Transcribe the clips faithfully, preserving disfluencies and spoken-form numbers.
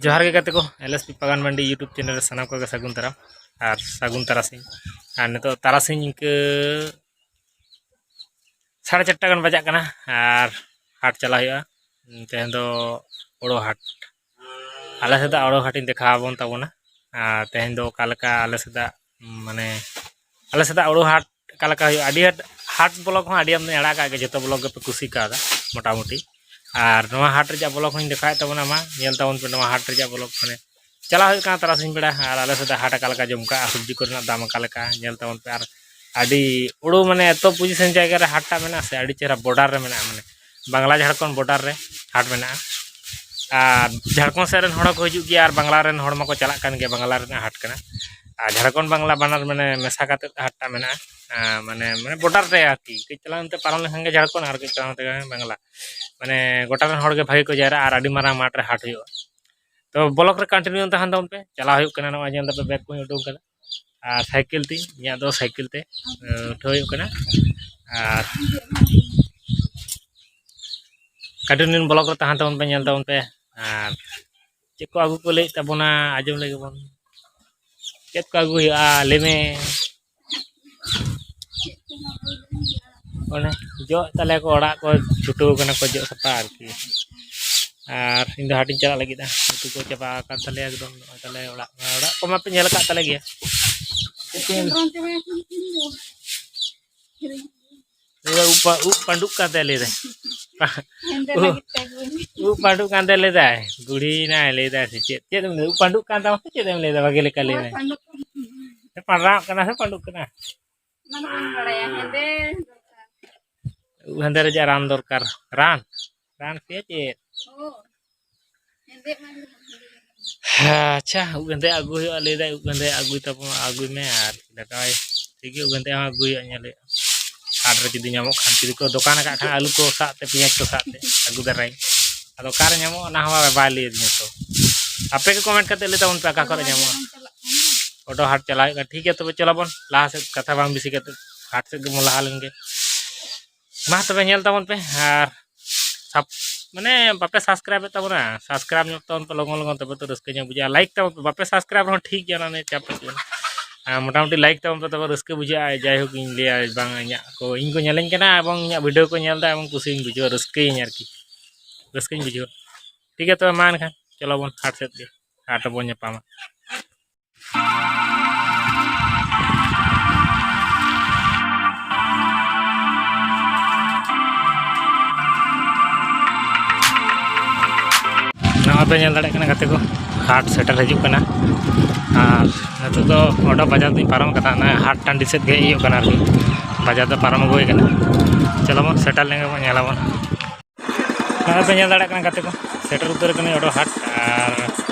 ᱡᱚᱦᱟᱨ ᱜᱮ ᱜᱟᱛᱮ ᱠᱚ, ᱮᱞ ᱮᱥ ᱯᱤ ᱯᱟᱜᱟᱱ ᱢᱟᱱᱰᱤ YouTube ᱪᱮᱱᱮᱞ ᱨᱮ ᱥᱟᱱᱟᱢ ᱠᱚᱜᱮ ᱥᱟᱹᱜᱩᱱ ᱫᱟᱨᱟᱢ ᱟᱨ ᱥᱟᱹᱜᱩᱱ ᱛᱟᱨᱟᱥᱤᱧ᱾ ᱟᱨ ᱱᱤᱛᱚᱜ ᱛᱟᱨᱟᱥᱤᱧ ᱤᱱᱠᱟᱹ ᱥᱟᱲᱮ ᱪᱟᱨᱴᱟ ᱜᱟᱱ ᱵᱟᱡᱟᱜ ᱠᱟᱱᱟ ᱟᱨ ᱦᱟᱴ ᱪᱟᱞᱟᱜ ᱦᱩᱭᱩᱜᱼᱟ᱾ ᱛᱮᱦᱮᱧ ᱫᱚ ᱳᱲᱳ ᱦᱟᱴ, ᱟᱞᱮ ᱥᱮᱫᱟᱜ ᱳᱲᱳ ᱦᱟᱴᱤᱧ ᱫᱮᱠᱷᱟᱣ ᱟᱵᱚᱱ ᱛᱟᱵᱚᱱᱟ᱾ ᱟᱨ ᱛᱮᱦᱮᱧ ᱫᱚ ᱚᱠᱟ ᱞᱮᱠᱟ ᱟᱞᱮ ᱥᱮᱫᱟᱜ, ᱢᱟᱱᱮ ᱟᱞᱮ ᱥᱮᱫᱟᱜ ᱳᱲᱳ ᱦᱟᱴ ᱚᱠᱟ ᱞᱮᱠᱟ ᱦᱩᱭᱩᱜᱼᱟ᱾ ᱟᱹᱰᱤ ᱦᱟᱴ, ᱦᱟᱴ ᱵᱞᱚᱜ ᱦᱚᱸ ᱟᱹᱰᱤ ᱟᱢᱫᱟᱧ ᱟᱲᱟᱜ ᱠᱟᱜ ᱜᱮ, ᱡᱚᱛᱚ ᱵᱞᱚᱜ ᱜᱮᱯᱮ ᱠᱩᱥᱤ ᱠᱟᱣᱫᱟ ᱢᱚᱴᱟᱢᱩᱴᱤ᱾ ᱟᱨ ᱱᱚᱣᱟ ᱦᱟᱴ ᱨᱮᱭᱟᱜ ᱵᱞᱚᱜ ᱦᱚᱸᱧ ᱫᱮᱠᱷᱟᱣᱮᱫ ᱛᱟᱵᱚᱱᱟ, ᱢᱟ ᱧᱮᱞ ᱛᱟᱵᱚᱱ ᱯᱮ ᱱᱚᱣᱟ ᱦᱟᱴ ᱨᱮᱭᱟᱜ ᱵᱞᱚᱜ᱾ ᱢᱟᱱᱮ ᱪᱟᱞᱟᱜ ᱦᱩᱭᱩᱜ ᱠᱟᱱᱟ ᱛᱟᱨᱟᱥᱤᱧ ᱵᱮᱲᱟ, ᱟᱨ ᱟᱞᱮ ᱥᱮᱫᱟᱜ ᱦᱟᱴ ᱚᱠᱟ ᱞᱮᱠᱟ ᱡᱚᱢᱠᱟᱜᱼᱟ, ᱥᱚᱵᱽᱡᱤ ᱠᱚᱨᱮᱱᱟᱜ ᱫᱟᱢ ᱚᱠᱟ ᱞᱮᱠᱟ ᱧᱮᱞ ᱛᱟᱵᱚᱱ ᱯᱮ᱾ ᱟᱨ ᱟᱹᱰᱤ ᱳᱲᱳ, ᱢᱟᱱᱮ ᱮᱛᱚ ᱯᱚᱡᱤᱥᱚᱱ ᱡᱟᱭᱜᱟ ᱨᱮ ᱦᱟᱴᱴᱟ ᱢᱮᱱᱟᱜᱼᱟ ᱥᱮ, ᱟᱹᱰᱤ ᱪᱮᱦᱨᱟ ᱵᱚᱰᱟᱨ ᱨᱮ ᱢᱮᱱᱟᱜᱼᱟ, ᱢᱟᱱᱮ ᱵᱟᱝᱞᱟ ᱡᱷᱟᱲᱠᱷᱚᱸᱰ ᱵᱚᱰᱟᱨ ᱨᱮ ᱦᱟᱴ ᱢᱮᱱᱟᱜᱼᱟ᱾ ᱟᱨ ᱡᱷᱟᱲᱠᱷᱚᱸᱰ ᱥᱮᱫ ᱨᱮᱱ ᱦᱚᱲ ᱦᱚᱸᱠᱚ ᱦᱤᱡᱩᱜ ᱜᱮᱭᱟ, ᱟᱨ ᱵᱟᱝᱞᱟ ᱨᱮᱱ ᱦᱚᱲ ᱢᱟᱠᱚ ᱪᱟᱞᱟᱜ ᱠᱟᱱ ᱜᱮᱭᱟ, ᱵᱟᱝᱞᱟ ᱨᱮᱱᱟᱜ ᱦᱟᱴ ᱠᱟᱱᱟ᱾ ᱟᱨ ᱡᱷᱟᱲᱠᱷᱚᱸᱰ ᱵᱟᱝᱞᱟ ᱵᱟᱱᱟᱨ ᱢᱟᱱᱮ ᱢᱮᱥᱟ ᱠᱟᱛᱮᱫ ᱦᱟᱴᱴᱟ ᱢᱮᱱᱟᱜᱼᱟ᱾ ᱟᱨ ᱢᱟᱱᱮ, ᱢᱟᱱᱮ ᱵᱚᱰᱟᱨ ᱨᱮ ᱟᱨᱠᱤ, ᱠᱟᱹᱡ ᱪᱟᱞᱟᱣ ᱚᱱᱛᱮ ᱯᱟᱨᱚᱢ ᱞᱮᱱᱠᱷᱟᱱ ᱜᱮ ᱡᱷᱟᱲᱠᱷᱚᱸᱰ ᱟᱨ ᱠᱟᱹᱡ ᱪᱟᱞᱟᱣ ᱚᱱᱛᱮ ᱜᱮ ᱵᱟᱝᱞᱟ᱾ ᱢᱟᱱᱮ ᱜᱚᱴᱟ ᱨᱮᱱ ᱦᱚᱲ ᱜᱮ ᱵᱷᱟᱜᱮ ᱠᱚ ᱡᱟᱣᱨᱟᱜᱼᱟ ᱟᱨ ᱟᱹᱰᱤ ᱢᱟᱨᱟᱝ ᱢᱟᱴᱷ ᱨᱮ ᱦᱟᱴ ᱦᱩᱭᱩᱜᱼᱟ᱾ ᱛᱚ ᱵᱞᱚᱜ ᱨᱮ ᱠᱚᱱᱴᱤᱱᱤᱭᱩ ᱛᱟᱦᱮᱱ ᱛᱟᱵᱚᱱ ᱯᱮ᱾ ᱪᱟᱞᱟᱣ ᱦᱩᱭᱩᱜ ᱠᱟᱱᱟ, ᱱᱚᱜᱼᱚᱭ ᱧᱮᱞ ᱫᱟᱯᱮ ᱵᱮᱜᱽ ᱠᱚᱧ ᱩᱰᱩᱝ ᱠᱟᱫᱟ ᱟᱨ ᱥᱟᱭᱠᱮᱞ ᱛᱤᱧ, ᱤᱧᱟᱹᱜ ᱫᱚ ᱥᱟᱭᱠᱮᱞ ᱛᱮ, ᱮ, ᱩᱴᱷᱟᱹᱣ ᱦᱩᱭᱩᱜ ᱠᱟᱱᱟ᱾ ᱟᱨ ᱠᱚᱱᱴᱤᱱᱤᱭᱩ ᱵᱞᱚᱜ ᱨᱮ ᱛᱟᱦᱮᱱ ᱛᱟᱵᱚᱱ ᱯᱮ, ᱧᱮᱞ ᱛᱟᱵᱚᱱ ᱯᱮ᱾ ᱟᱨ ᱪᱮᱫ ᱠᱚ ᱟᱹᱜᱩ ᱠᱚ ᱞᱟᱹᱭᱮᱫ ᱛᱟᱵᱚᱱᱟ, ᱟᱸᱡᱚᱢ ᱞᱮᱜᱮ ᱵᱚᱱ᱾ ᱪᱮᱫ ᱠᱚ ᱟᱹᱜᱩ ᱦᱩᱭᱩᱜᱼᱟ, ᱞᱟᱹᱭ ᱢᱮ᱾ ᱚᱱᱮ ᱡᱚᱜ ᱛᱟᱞᱮ ᱠᱚ, ᱚᱲᱟᱜ ᱠᱚ ᱪᱷᱩᱴᱟᱹᱣ ᱠᱟᱱᱟ ᱠᱚ ᱡᱚᱜ ᱥᱟᱯᱷᱟ ᱟᱨᱠᱤ᱾ ᱟᱨ ᱤᱧ ᱫᱚ ᱦᱟᱴᱤᱧ ᱪᱟᱞᱟᱜ ᱞᱟᱹᱜᱤᱫ, ᱩᱛᱩ ᱠᱚ ᱪᱟᱵᱟ ᱟᱠᱟᱱ ᱛᱟᱞᱮᱭᱟ ᱮᱠᱫᱚᱢ᱾ ᱱᱚᱜᱼᱚᱭ ᱛᱟᱞᱮ ᱚᱲᱟᱜ, ᱚᱲᱟᱜ ᱠᱚ ᱢᱟᱯᱮ ᱧᱮᱞ ᱟᱠᱟᱫ ᱛᱟᱞᱮ ᱜᱮᱭᱟ᱾ ᱞᱟᱹᱭ ᱫᱟ ᱩᱵ ᱯᱟ-, ᱩᱵ ᱯᱟᱹᱰᱩᱜ ᱠᱟᱱ ᱛᱟᱭᱟ, ᱞᱟᱹᱭ ᱫᱟᱭ᱾ ᱦᱮᱸᱫᱮ ᱩᱵ, ᱞᱟᱹᱜᱤᱫ ᱛᱮ ᱟᱹᱜᱩ ᱦᱩᱭ ᱩᱵ ᱯᱟᱹᱰᱩᱜ ᱠᱟᱱ ᱛᱟᱭᱟ, ᱞᱟᱹᱭ ᱫᱟᱭ᱾ ᱵᱩᱲᱦᱤᱭᱮᱱᱟᱭ, ᱞᱟᱹᱭ ᱫᱟᱭ ᱥᱮ ᱪᱮᱫ? ᱪᱮᱫ ᱮᱢ ᱞᱟᱹᱭ ᱫᱟ? ᱩᱵ ᱯᱟᱹᱰᱩᱜ ᱠᱟᱱ ᱛᱟᱢᱟ ᱥᱮ ᱪᱮᱫ ᱮᱢ ᱞᱟᱹᱭ ᱫᱟ? ᱵᱷᱟᱜᱮ ᱞᱮᱠᱟ ᱞᱟᱹᱭ ᱢᱮ᱾ ᱯᱟᱹᱰᱩᱜ ᱠᱟᱱᱟ᱾ ᱥᱮ ᱯᱟᱸᱰᱨᱟᱜ ᱠᱟᱱᱟ ᱥᱮ ᱯᱟᱹᱰᱩᱜ ᱠᱟᱱᱟ? ᱚᱱᱟ ᱫᱚ ᱵᱟᱹᱧ ᱵᱟᱲᱟᱭᱟ, ᱦᱮᱸᱫᱮ ᱫᱚᱨᱠᱟᱨ᱾ ᱩᱵ ᱦᱮᱸᱫᱮ ᱨᱮᱭᱟᱜ ᱨᱟᱱ ᱫᱚᱨᱠᱟᱨ᱾ ᱨᱟᱱ? ᱨᱟᱱ ᱥᱮ ᱪᱮᱫ? ᱚ, ᱦᱮᱸᱫᱮ ᱢᱟ᱾ ᱟᱪᱪᱷᱟ, ᱩᱵ ᱦᱮᱸᱫᱮ ᱟᱹᱜᱩ ᱦᱩᱭᱩᱜᱼᱟ, ᱞᱟᱹᱭ ᱫᱟᱭ ᱩᱵ ᱦᱮᱸᱫᱮ ᱟᱹᱜᱩᱭ ᱛᱟᱵᱚᱱ, ᱟᱹᱜᱩᱭ ᱢᱮ ᱟᱨ ᱫᱟᱠᱟᱭ᱾ ᱴᱷᱤᱠ ᱜᱮᱭᱟ, ᱩᱵ ᱦᱮᱸᱫᱮ ᱦᱚᱸ ᱟᱹᱜᱩᱭ ᱦᱩᱭᱩᱜᱼᱟ, ᱧᱮᱞ ᱦᱩᱭᱩᱜᱼᱟ᱾ ᱦᱟᱴ ᱨᱮ ᱡᱩᱫᱤ ᱧᱟᱢᱚᱜ ᱠᱷᱟᱱ, ᱡᱩᱫᱤ ᱠᱚ ᱫᱚᱠᱟᱱ ᱟᱠᱟᱫ ᱠᱷᱟᱱ ᱟᱹᱞᱩ ᱠᱚ ᱥᱟᱜ ᱛᱮ, ᱯᱮᱸᱭᱟᱡᱽ ᱠᱚ ᱥᱟᱜ ᱛᱮ ᱟᱹᱜᱩ ᱫᱟᱨᱟᱭ᱾ ᱟᱫᱚ ᱚᱠᱟᱨᱮ ᱧᱟᱢᱚᱜᱼᱟ, ᱚᱱᱟ ᱦᱚᱸ ᱵᱟᱭ ᱞᱟᱹᱭ ᱟᱹᱫᱤᱧᱟ ᱛᱚ᱾ ᱟᱯᱮ ᱜᱮ ᱠᱚᱢᱮᱱᱴ ᱠᱟᱛᱮ ᱞᱟᱹᱭ ᱛᱟᱵᱚᱱ ᱯᱮ ᱚᱠᱟ ᱠᱚᱨᱮ ᱧᱟᱢᱚᱜᱼᱟ᱾ ᱚᱰᱚ ᱦᱟᱴ ᱪᱟᱞᱟᱣ ᱦᱩᱭᱩᱜ ᱠᱟᱱᱟ᱾ ᱴᱷᱤᱠ ᱜᱮᱭᱟ, ᱛᱚᱵᱮ ᱪᱚᱞᱚ ᱵᱚᱱ ᱞᱟᱦᱟ ᱥᱮᱫ, ᱠᱟᱛᱷᱟ ᱵᱟᱝ ᱵᱮᱥᱤ ᱠᱟᱛᱮ ᱦᱟᱴ ᱥᱮᱫ ᱜᱮᱵᱚᱱ ᱞᱟᱦᱟ ᱞᱮᱱ ᱜᱮ᱾ ᱢᱟ ᱛᱚᱵᱮ ᱧᱮᱞ ᱛᱟᱵᱚᱱ ᱯᱮ ᱟᱨ ᱥᱟᱵ ᱢᱟᱱᱮ ᱵᱟᱯᱮ subscribe ᱮᱫ ᱛᱟᱵᱚᱱᱟ, subscribe ᱧᱚᱜ ᱛᱟᱵᱚᱱ ᱯᱮ ᱞᱚᱜᱚᱱ ᱞᱚᱜᱚᱱ, ᱛᱚᱵᱮ ᱛᱚ ᱨᱟᱹᱥᱠᱟᱹ ᱧᱚᱜ ᱵᱩᱡᱷᱟᱹᱜᱼᱟ᱾ Like ᱛᱟᱵᱚᱱ ᱯᱮ, ᱵᱟᱯᱮ subscribe ᱨᱮᱦᱚᱸ ᱴᱷᱤᱠ ᱜᱮᱭᱟ, ᱚᱱᱟ ᱱᱤᱭᱮ ᱪᱟᱯ ᱵᱟᱹᱪᱩᱜᱼᱟ᱾ ᱟᱨ ᱢᱚᱴᱟᱢᱩᱴᱤ like ᱛᱟᱵᱚᱱ ᱯᱮ, ᱛᱚᱵᱮ ᱨᱟᱹᱥᱠᱟᱹ ᱵᱩᱡᱷᱟᱹᱜᱼᱟ᱾ ᱡᱟᱭᱦᱳᱠ, ᱤᱧ ᱞᱟᱹᱭᱟ ᱵᱟᱝ, ᱤᱧᱟᱹᱜ ᱠᱚ, ᱤᱧ ᱠᱚ ᱧᱮᱞᱤᱧ ᱠᱟᱱᱟ ᱮᱵᱚᱝ ᱤᱧᱟᱹᱜ video ᱠᱚ ᱧᱮᱞ ᱮᱫᱟ ᱮᱵᱚᱝ ᱠᱩᱥᱤᱧ ᱵᱩᱡᱷᱟᱹᱣᱟ, ᱨᱟᱹᱥᱠᱟᱹᱭᱟᱹᱧ ᱟᱨᱠᱤ, ᱨᱟᱹᱥᱠᱟᱹᱧ ᱵᱩᱡᱷᱟᱹᱣᱟ᱾ ᱴᱷᱤᱠ ᱜᱮᱭᱟ, ᱛᱚᱵᱮ ᱢᱟ ᱮᱱᱠᱷᱟᱱ ᱪᱚᱞᱚ ᱵᱚᱱ ᱦᱟᱴ ᱥᱮᱫ ᱜᱮ, ᱦᱟᱴ ᱨᱮᱵᱚᱱ ᱧᱟᱯᱟᱢᱟ᱾ ᱱᱚᱜᱼᱚᱭ ᱯᱮ ᱧᱮᱞ ᱫᱟᱲᱮᱭᱟᱜ ᱠᱟᱱᱟ ᱜᱟᱛᱮ ᱠᱚ, ᱦᱟᱴ ᱥᱮᱴᱮᱨ ᱦᱤᱡᱩᱜ ᱠᱟᱱᱟ᱾ ᱟᱨ ᱱᱤᱛᱚᱜ ᱫᱚ ᱚᱰᱚ ᱵᱟᱡᱟᱨ ᱫᱚᱧ ᱯᱟᱨᱚᱢ ᱠᱟᱫᱟ, ᱚᱱᱟ ᱦᱟᱴ ᱴᱟᱺᱰᱤ ᱥᱮᱫ ᱜᱮ ᱦᱮᱡ ᱦᱩᱭᱩᱜ ᱠᱟᱱᱟ ᱟᱨᱠᱤ, ᱵᱟᱡᱟᱨ ᱫᱚ ᱯᱟᱨᱚᱢ ᱟᱹᱜᱩ ᱦᱩᱭ ᱠᱟᱱᱟ᱾ ᱪᱚᱞᱚ ᱵᱚᱱ ᱥᱮᱴᱮᱨ ᱞᱮᱱ ᱜᱮ ᱵᱚᱱ ᱧᱮᱞᱟᱵᱚᱱ᱾ ᱱᱚᱜᱼᱚᱭ ᱯᱮ ᱧᱮᱞ ᱫᱟᱲᱮᱭᱟᱜ ᱠᱟᱱᱟ ᱜᱟᱛᱮ ᱠᱚ, ᱥᱮᱴᱮᱨ ᱩᱛᱟᱹᱨ ᱠᱟᱹᱱᱟᱹᱧ ᱚᱰᱚ ᱦᱟᱴ᱾ ᱟᱨ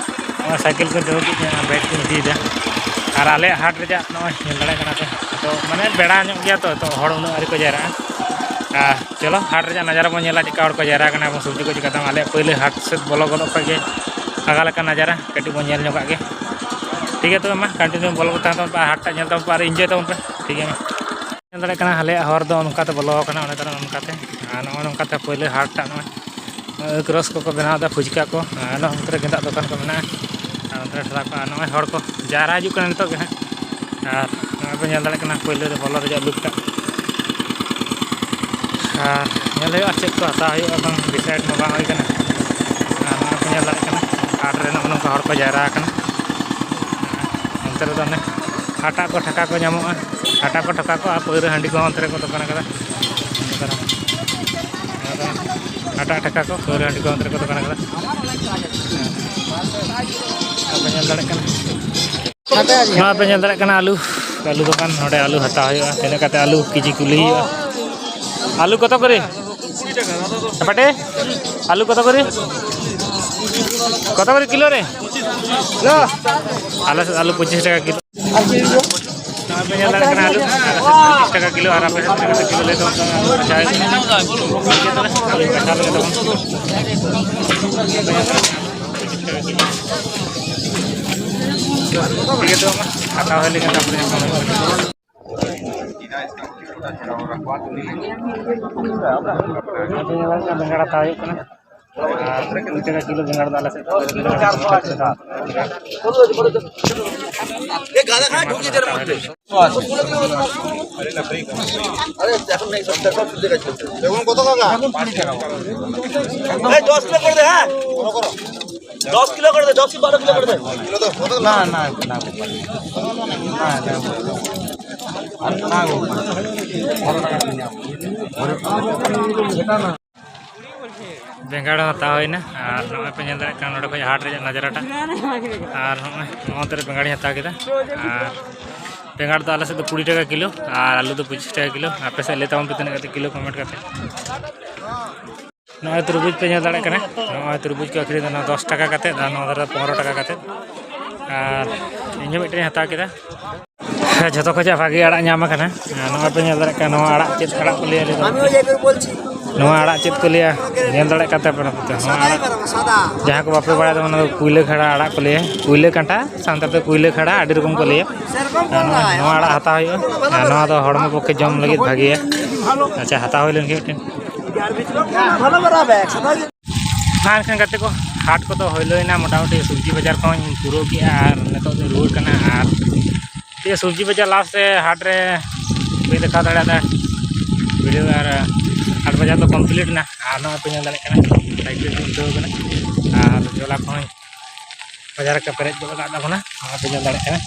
ᱱᱚᱣᱟ ᱥᱟᱭᱠᱮᱞ ᱠᱚ ᱫᱚᱦᱚ ᱠᱮᱫ ᱛᱤᱧᱟ, ᱵᱮᱜᱽ ᱠᱚᱧ ᱤᱫᱤᱭᱮᱫᱟ᱾ ᱟᱨ ᱟᱞᱮᱭᱟᱜ ᱦᱟᱴ ᱨᱮᱭᱟᱜ ᱱᱚᱜᱼᱚᱭ ᱧᱮᱞ ᱫᱟᱲᱮᱭᱟᱜ ᱠᱟᱱᱟ ᱯᱮ, ᱛᱚ ᱢᱟᱱᱮ ᱵᱮᱲᱟ ᱧᱚᱜ ᱜᱮᱭᱟ ᱛᱚ, ᱛᱚ ᱦᱚᱲ ᱩᱱᱟᱹᱜ ᱟᱹᱣᱨᱤ ᱠᱚ ᱡᱟᱣᱨᱟᱜᱼᱟ᱾ ᱟᱨ ᱪᱚᱞᱚ ᱦᱟᱴ ᱨᱮᱭᱟᱜ ᱱᱟᱡᱟᱨᱟ ᱵᱚᱱ ᱧᱮᱞᱟ, ᱪᱮᱫᱠᱟ ᱦᱚᱲ ᱠᱚ ᱡᱟᱣᱨᱟ ᱠᱟᱱᱟ ᱮᱵᱚᱝ ᱥᱚᱵᱽᱡᱤ ᱠᱚ ᱪᱮᱫᱠᱟ ᱫᱟᱢ᱾ ᱟᱞᱮᱭᱟᱜ ᱯᱳᱭᱞᱳ ᱦᱟᱴ ᱥᱮᱫ ᱵᱚᱞᱚ ᱜᱚᱫᱚᱜ ᱠᱷᱚᱡ ᱜᱮ ᱟᱠᱟ ᱞᱮᱠᱟ ᱱᱟᱡᱟᱨᱟ ᱠᱟᱹᱴᱤᱡ ᱵᱚᱱ ᱧᱮᱞ ᱧᱚᱜᱟᱜ ᱜᱮ᱾ ᱴᱷᱤᱠ ᱜᱮᱭᱟ, ᱛᱚᱵᱮ ᱢᱟ continue ᱵᱚᱞᱚ ᱠᱟᱛᱮ ᱛᱟᱵᱚᱱ ᱯᱮ, ᱦᱟᱴ ᱴᱟᱜ ᱧᱮᱞ ᱛᱟᱵᱚᱱ ᱯᱮ ᱟᱨ enjoy ᱛᱟᱵᱚᱱ ᱯᱮ᱾ ᱴᱷᱤᱠ ᱜᱮᱭᱟ, ᱢᱟ᱾ ᱧᱮᱞ ᱫᱟᱲᱮᱭᱟᱜ ᱠᱟᱱᱟ ᱟᱞᱮᱭᱟᱜ ᱦᱚᱨ ᱫᱚ ᱱᱚᱝᱠᱟᱛᱮ ᱵᱚᱞᱚ ᱟᱠᱟᱱᱟ, ᱚᱱᱮ ᱛᱟᱦᱮᱱᱟ ᱱᱚᱝᱠᱟᱛᱮ᱾ ᱟᱨ ᱱᱚᱜᱼᱚᱭ ᱱᱚᱝᱠᱟᱛᱮ ᱯᱳᱭᱞᱳ ᱦᱟᱴ ᱴᱟᱜ ᱱᱚᱜᱼᱚᱭ ᱟᱹᱠ ᱨᱚᱥ ᱠᱚᱠᱚ ᱵᱮᱱᱟᱣ ᱮᱫᱟ, ᱯᱷᱩᱪᱠᱟ ᱠᱚ, ᱟᱨ ᱱᱚᱜᱼᱚ ᱱᱚᱛᱮ ᱨᱮ ᱜᱮᱸᱫᱟᱜ ᱫᱚᱠᱟᱱ ᱠᱚ ᱢᱮᱱᱟᱜᱼᱟ᱾ ᱟᱨ ᱱᱚᱛᱮ ᱨᱮ ᱴᱷᱮᱞᱟ ᱠᱚ, ᱟᱨ ᱱᱚᱜᱼᱚᱭ ᱦᱚᱲ ᱠᱚ ᱡᱟᱣᱨᱟ ᱦᱤᱡᱩᱜ ᱠᱟᱱᱟ ᱱᱤᱛᱚᱜ ᱜᱮ ᱦᱟᱸᱜ᱾ ᱟᱨ ᱱᱚᱜᱼᱚᱭ ᱯᱮ ᱧᱮᱞ ᱫᱟᱲᱮᱭᱟᱜ ᱠᱟᱱᱟ ᱯᱳᱭᱞᱳ ᱨᱮ ᱵᱚᱞᱚ ᱨᱮᱭᱟᱜ ᱞᱩᱠ ᱴᱟᱜ᱾ ᱟᱨ ᱧᱮᱞ ᱦᱩᱭᱩᱜᱼᱟ ᱪᱮᱫ ᱠᱚ ᱦᱟᱛᱟᱣ ᱦᱩᱭᱩᱜᱼᱟ, ᱵᱟᱝ decide ᱢᱟ ᱵᱟᱝ ᱦᱩᱭ ᱠᱟᱱᱟ᱾ ᱟᱨ ᱱᱚᱜᱼᱚᱭ ᱯᱮ ᱧᱮᱞ ᱫᱟᱲᱮᱭᱟᱜ ᱠᱟᱱᱟ ᱦᱟᱴ ᱨᱮ ᱱᱚᱜᱼᱚ ᱱᱚᱝᱠᱟ ᱦᱚᱲ ᱠᱚ ᱡᱟᱣᱨᱟ ᱟᱠᱟᱱᱟ᱾ ᱚᱱᱛᱮ ᱨᱮᱫᱚ ᱚᱱᱮ ᱦᱟᱴᱟᱜ ᱠᱚ ᱴᱷᱟᱠᱟ ᱠᱚ ᱧᱟᱢᱚᱜᱼᱟ, ᱦᱟᱴᱟᱜ ᱠᱚ ᱴᱷᱟᱠᱟ ᱠᱚ ᱟᱨ ᱯᱟᱹᱣᱨᱟᱹ ᱦᱟᱺᱰᱤ ᱠᱚᱦᱚᱸ ᱚᱱᱛᱮ ᱨᱮᱠᱚ ᱫᱚᱠᱟᱱ ᱟᱠᱟᱫᱟ᱾ ᱦᱟᱴᱟᱜ ᱴᱷᱟᱠᱟ ᱠᱚ, ᱯᱟᱹᱣᱨᱟᱹ ᱦᱟᱺᱰᱤ ᱠᱚ ᱚᱱᱛᱮ ᱨᱮᱠᱚ ᱫᱚᱠᱟᱱ ᱟᱠᱟᱫᱟ᱾ ᱟᱯᱮ ᱧᱮᱞ ᱫᱟᱲᱮᱭᱟᱜ ᱠᱟᱱᱟ, ᱱᱚᱣᱟ ᱯᱮ ᱧᱮᱞ ᱫᱟᱲᱮᱭᱟᱜ ᱠᱟᱱᱟ ᱟᱹᱞᱩ, ᱟᱹᱞᱩ ᱫᱚᱠᱟᱱ᱾ ᱱᱚᱰᱮ ᱟᱹᱞᱩ ᱦᱟᱛᱟᱣ ᱦᱩᱭᱩᱜᱼᱟ, ᱛᱤᱱᱟᱹᱜ ᱠᱟᱛᱮ ᱟᱹᱞᱩ ᱠᱮᱡᱤ ᱠᱩᱞᱤ ᱦᱩᱭᱩᱜᱼᱟ᱾ ᱟᱹᱞᱩ ᱠᱚᱛᱚ ᱠᱚᱨᱮ? ᱵᱟᱴᱮ, ᱟᱹᱞᱩ ᱠᱚᱛᱚ ᱠᱚᱨᱮ? ᱠᱚᱛᱚ ᱠᱚᱨᱮ ᱠᱤᱞᱳ ᱨᱮ? ᱟᱞᱮ ᱥᱮᱫ ᱟᱹᱞᱩ ᱯᱚᱸᱪᱤᱥ ᱴᱟᱠᱟ ᱠᱤᱞᱳ᱾ ᱱᱚᱣᱟ ᱯᱮ ᱧᱮᱞ ᱫᱟᱲᱮᱭᱟᱜ ᱠᱟᱱᱟ ᱟᱹᱞᱩ, ᱟᱞᱮ ᱥᱮᱫ ᱯᱚᱸᱪᱤᱥ ᱴᱟᱠᱟ ᱠᱤᱞᱳ, ᱟᱨ ᱟᱯᱮ ᱥᱮᱫ ᱛᱤᱱᱟᱹᱜ ᱠᱟᱛᱮ ᱠᱤᱞᱳ ᱞᱟᱹᱭ ᱛᱟᱵᱚᱱ ᱯᱮ, ᱟᱹᱞᱩ ᱵᱟᱪᱷᱟᱣ ᱦᱩᱭᱩᱜ ᱠᱟᱱᱟ᱾ ᱴᱷᱤᱠ ᱜᱮᱭᱟ, ᱛᱚᱵᱮ ᱟᱹᱞᱩ ᱵᱟᱪᱷᱟᱣ ᱞᱮᱜᱮ ᱛᱟᱵᱚᱱ᱾ ᱴᱷᱤᱠ ᱜᱮᱭᱟ, ᱛᱚᱵᱮ ᱢᱟ, ᱦᱟᱛᱟᱣ ᱦᱩᱭ ᱞᱮᱱ ᱜᱮ, ᱛᱟᱨᱯᱚᱨᱮ ᱧᱟᱯᱟᱢ ᱦᱩᱭᱩᱜᱼᱟ᱾ ᱵᱮᱸᱜᱟᱲ ᱦᱟᱛᱟᱣ ᱦᱩᱭᱩᱜ ᱠᱟᱱᱟ᱾ ᱟᱨ ᱠᱩᱲᱤ ᱴᱟᱠᱟ ᱠᱤᱞᱳ ᱵᱮᱸᱜᱟᱲ ᱫᱚ ᱟᱞᱮ ᱥᱮᱫ ᱫᱚ᱾ এই দশ কিলো করে দে, হ্যাঁ? দশ কিলো করে দে, দশ কি বারো কিলো করে দে। না, না, না। না, না। আর না গো। ᱵᱮᱸᱜᱟᱲ ᱦᱚᱸ ᱦᱟᱛᱟᱣ ᱦᱩᱭᱱᱟ᱾ ᱟᱨ ᱱᱚᱜᱼᱚᱭ ᱯᱮ ᱧᱮᱞ ᱫᱟᱲᱮᱭᱟᱜ ᱠᱟᱱᱟ, ᱱᱚᱰᱮ ᱠᱷᱚᱱ ᱦᱟᱴ ᱨᱮᱭᱟᱜ ᱱᱟᱡᱟᱨᱟᱴᱟ᱾ ᱟᱨ ᱱᱚᱜᱼᱚᱭ ᱱᱚᱣᱟ ᱛᱮ ᱵᱮᱸᱜᱟᱲᱤᱧ ᱦᱟᱛᱟᱣ ᱠᱮᱫᱟ᱾ ᱟᱨ ᱵᱮᱸᱜᱟᱲ ᱫᱚ ᱟᱞᱮ ᱥᱮᱫ ᱫᱚ ᱠᱩᱲᱤ ᱴᱟᱠᱟ ᱠᱤᱞᱳ, ᱟᱨ ᱟᱹᱞᱩ ᱫᱚ ᱯᱚᱸᱪᱤᱥ ᱴᱟᱠᱟ ᱠᱤᱞᱳ᱾ ᱟᱯᱮ ᱥᱮᱫ ᱞᱟᱹᱭ ᱛᱟᱵᱚᱱ ᱯᱮ ᱛᱤᱱᱟᱹᱜ ᱠᱟᱛᱮ ᱠᱤᱞᱳ, ᱠᱚᱢᱮᱱᱴ ᱠᱟᱛᱮ᱾ ᱱᱚᱜᱼᱚᱭ ᱛᱩᱨᱵᱩᱡᱽ ᱯᱮ ᱧᱮᱞ ᱫᱟᱲᱮᱭᱟᱜ ᱠᱟᱱᱟ, ᱱᱚᱜᱼᱚᱭ ᱛᱩᱨᱵᱩᱡᱽ ᱠᱚ ᱟᱹᱠᱷᱨᱤᱧ ᱮᱫᱟ, ᱱᱚᱣᱟ ᱫᱚᱥ ᱴᱟᱠᱟ ᱠᱟᱛᱮ ᱟᱨ ᱱᱚᱣᱟ ᱫᱷᱟᱨᱮ ᱯᱚᱱᱨᱚ ᱴᱟᱠᱟ ᱠᱟᱛᱮ᱾ ᱟᱨ ᱤᱧ ᱦᱚᱸ ᱢᱤᱫᱴᱮᱱ ᱤᱧ ᱦᱟᱛᱟᱣ ᱠᱮᱫᱟ᱾ ᱡᱷᱚᱛᱚ ᱠᱷᱚᱱᱟᱜ ᱵᱷᱟᱜᱮ ᱟᱲᱟᱜ ᱧᱟᱢ ᱟᱠᱟᱱᱟ᱾ ᱱᱚᱜᱼᱚᱭ ᱯᱮ ᱧᱮᱞ ᱫᱟᱲᱮᱭᱟᱜ ᱠᱟᱱᱟ, ᱱᱚᱣᱟ ᱟᱲᱟᱜ ᱪᱮᱫ ᱟᱲᱟᱜ ᱠᱚ ᱞᱟᱹᱭᱟ, ᱞᱟᱹᱭ ᱫᱟᱲᱮᱭᱟᱜ ᱠᱟᱱᱟ? ᱱᱚᱣᱟ ᱟᱲᱟᱜ ᱪᱮᱫ ᱠᱚ ᱞᱟᱹᱭᱟ? ᱧᱮᱞ ᱫᱟᱲᱮᱭᱟᱜ ᱠᱟᱱ ᱛᱟᱯᱮ ᱱᱚᱣᱟ ᱟᱲᱟᱜ, ᱡᱟᱦᱟᱸ ᱠᱚ ᱵᱟᱯᱮ ᱵᱟᱲᱟᱭᱟ, ᱚᱱᱟ ᱫᱚ ᱠᱩᱭᱞᱟᱹ ᱠᱷᱟᱲᱟ ᱟᱲᱟᱜ ᱠᱚ ᱞᱟᱹᱭᱟ᱾ ᱠᱩᱭᱞᱟᱹ ᱠᱟᱸᱴᱟ, ᱥᱟᱱᱛᱟᱲ ᱛᱮ ᱠᱩᱭᱞᱟᱹ ᱠᱷᱟᱲᱟ, ᱟᱹᱰᱤ ᱨᱚᱠᱚᱢ ᱠᱚ ᱞᱟᱹᱭᱟ᱾ ᱟᱨ ᱱᱚᱣᱟ, ᱱᱚᱣᱟ ᱟᱲᱟᱜ ᱦᱟᱛᱟᱣ ᱦᱩᱭᱩᱜᱼᱟ᱾ ᱟᱨ ᱱᱚᱣᱟ ᱫᱚ ᱦᱚᱲᱢᱚ ᱯᱚᱠᱠᱷᱮ ᱡᱚᱢ ᱞᱟᱹᱜᱤᱫ ᱵᱷᱟᱜᱮᱭᱟ᱾ ᱟᱪᱪᱷᱟ, ᱦᱟᱛᱟᱣ ᱦᱩᱭ ᱞᱮᱱ ᱜᱮ ᱢᱤᱫᱴᱮᱱ᱾ ᱢᱟ ᱮᱱᱠᱷᱟᱱ ᱜᱟᱛᱮ ᱠᱚ, ᱦᱟᱴ ᱠᱚᱫᱚ ᱦᱩᱭᱞᱳᱭᱱᱟ, ᱢᱚᱴᱟᱢᱩᱴᱤ ᱥᱚᱵᱽᱡᱤ ᱵᱟᱡᱟᱨ ᱠᱚᱦᱚᱸᱧ ᱯᱩᱨᱟᱹᱣ ᱠᱮᱜᱼᱟ ᱟᱨ ᱱᱤᱛᱚᱜ ᱫᱚ ᱨᱩᱣᱟᱹᱲ ᱠᱟᱱᱟ᱾ ᱟᱨ ᱴᱷᱤᱠ ᱜᱮᱭᱟ, ᱥᱚᱵᱽᱡᱤ ᱵᱟᱡᱟᱨ ᱞᱟᱦᱟ ᱥᱮ ᱦᱟᱴ ᱨᱮ ᱵᱟᱹᱧ ᱫᱮᱠᱷᱟᱣ ᱫᱟᱲᱮᱭᱟᱫᱟ ᱵᱷᱤᱰᱤᱭᱳ᱾ ᱟᱨ ᱦᱟᱴ ᱵᱟᱡᱟᱨ ᱫᱚ ᱠᱚᱢᱯᱞᱤᱴ ᱮᱱᱟ᱾ ᱟᱨ ᱱᱚᱜᱼᱚᱭ ᱯᱮ ᱧᱮᱞ ᱫᱟᱲᱮᱭᱟᱜ ᱠᱟᱱᱟ, ᱥᱟᱭᱠᱮᱞ ᱛᱮ ᱩᱞᱴᱟᱹᱣ ᱠᱟᱱᱟ᱾ ᱟᱨ ᱡᱚᱞᱟ ᱠᱚᱦᱚᱸ ᱵᱟᱡᱟᱨ ᱨᱮ ᱯᱮᱨᱮᱡ ᱜᱚᱫ ᱟᱠᱟᱫ ᱛᱟᱵᱚᱱᱟ, ᱱᱚᱣᱟ ᱯᱮ ᱧᱮᱞ ᱫᱟᱲᱮᱭᱟᱜ ᱠᱟᱱᱟ᱾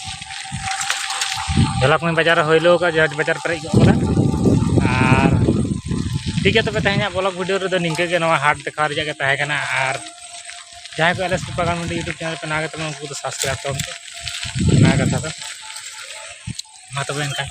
ᱡᱚᱞᱟ ᱠᱚᱦᱚᱸ ᱵᱟᱡᱟᱨ ᱨᱮ ᱦᱩᱭᱞᱳ ᱟᱠᱟᱫ, ᱡᱟᱦᱟᱸ ᱵᱟᱡᱟᱨ ᱯᱮᱨᱮᱡ ᱜᱚᱫ ᱟᱠᱟᱫᱟ᱾ ᱟᱨ ᱴᱷᱤᱠ ᱜᱮᱭᱟ, ᱛᱚᱵᱮ ᱛᱮᱦᱮᱧᱟᱜ ᱵᱞᱚᱜ ᱵᱷᱤᱰᱤᱭᱳ ᱨᱮᱫᱚ ᱱᱤᱝᱠᱟᱹ ᱜᱮ, ᱱᱚᱣᱟ ᱦᱟᱴ ᱫᱮᱠᱷᱟᱣ ᱨᱮᱭᱟᱜ ᱜᱮ ᱛᱟᱦᱮᱸ ᱠᱟᱱᱟ᱾ ᱟᱨ ᱡᱟᱦᱟᱸᱭ ᱠᱚ ᱮᱞ ᱮᱥ ᱯᱤ ᱯᱟᱜᱟᱱ ᱢᱟᱱᱰᱤ ᱭᱩᱴᱩᱵᱽ ᱪᱮᱱᱮᱞ ᱯᱮ ᱱᱟᱣᱟ ᱜᱮ ᱛᱟᱵᱚᱱᱟ, ᱩᱱᱠᱩ ᱫᱚ ᱥᱟᱵᱥᱠᱨᱟᱭᱤᱵᱽ ᱛᱟᱵᱚᱱ ᱯᱮ᱾ ᱚᱱᱟ ᱠᱟᱛᱷᱟ ᱫᱚ ᱢᱟ ᱛᱚᱵᱮ ᱮᱱᱠᱷᱟᱱ᱾